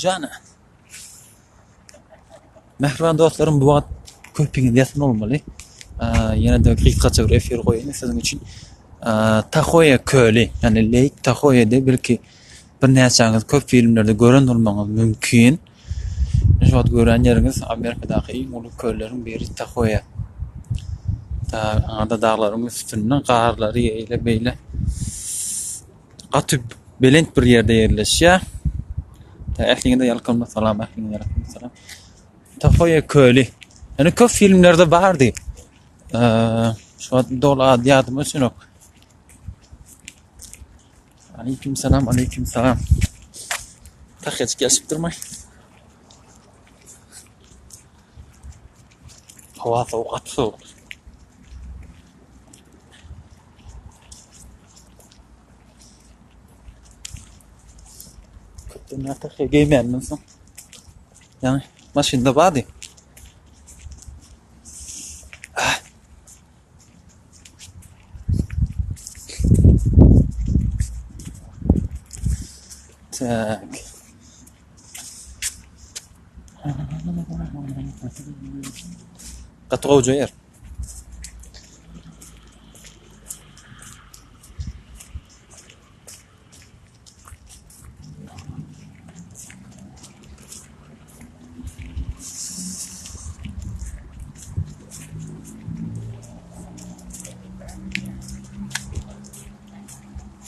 Jana. Mähriban dostlarym bu wagt köpüňiz ýatyn bolmaly. Ýene-de gysgaça bir efir goýaýyn siziň üçin. Tahoe köli, ýagny Lake Tahoe-de belki birnäçäňiz köp filmlerde gören bolmagyňyz mümkin. Şu wagt gören ýeriňiz Amerikadaky iň uly kölleriň biri Tahoe. Aňyrda daglaryň üstünde garlary eýle beýle gaty belent bir ýerde ýerleşýär. Ähliňize ýalkymly salam, ähliňize ýalkymly salam. Tahoe köli. Ýani köp filmlerde bardy. Şu wagt doly ady ýadyma düşenok. Aleyküm salam, aleyküm salam. Tahýajyk gelşip durmaý. Howa sowuk, gaty sowuk. Köpden bäri tahýa geýmändim soň. Ýaňy maşynda bardy. Tak. Gaty gowja ýer.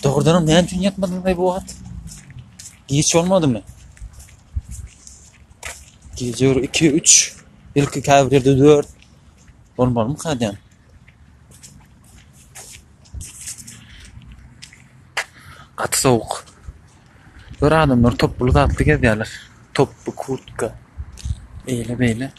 Dogrudanam näme üçin ýatmadyňlaý bu wagt? Giç bolmadymy? Gije bir 2 3 belki käbir ýerde 4 bolmalymyka diýen. Gaty sowuk. Gör adamlar topbuly zatly gezýärler. Topby, kurtka. Eýle beýle.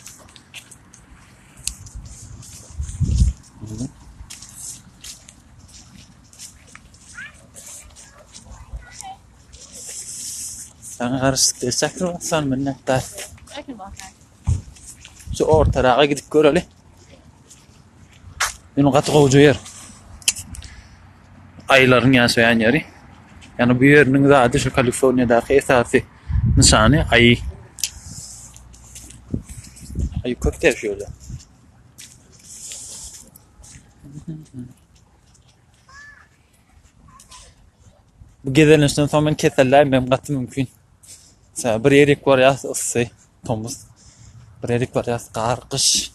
Saňa garaşyp geçjekdir bolsan minnetdar. Şu ortaraga gidip göreli. Ýöne gaty gowja ýer. Aýylaryň ýaşaýan ýeri. Ýani bu ýeriniň zady şu Kaliforniýadaky esasy nyşany aýy. Aýy köp der şu ýerde. Bu gezelençden soň men keselläýmegim gaty mümkin. Sebäbi bir ýerik barýas yssy, tomus. Bir ýerik barýas gar, gyş.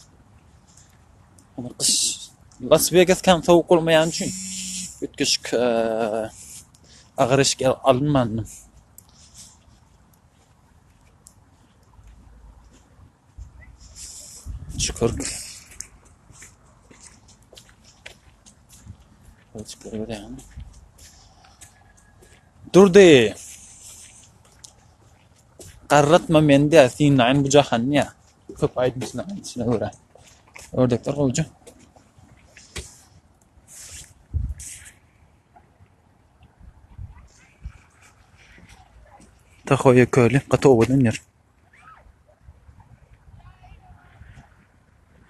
Gyş Las Vegas kän sowuk bolmaýany üçin üýtgeşik agyr eşik alynmandy. Şükür. Durdy. Garratma meni diýýär, synlaýyn bu jahany diýýär. Köp aýdymçylaryň aýdyşyna görä. Ördekler gowja. Tahoe köli gaty owadan ýer.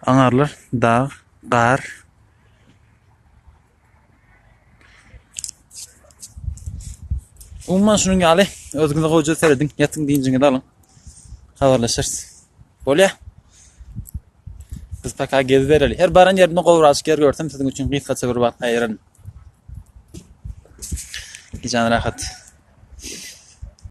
Aňarlar dag, gar. Umuman şunuň ýaly özüňize gowja serediň, ýatyň dynjyňyzy alyň. Habarlaşarys. Bolýa. Biz paka gezibereli. Her baran ýerimde gowraçyk ýer görsem siziň üçin gysgaça bir wagt aýyraryn. Gijäň rahat.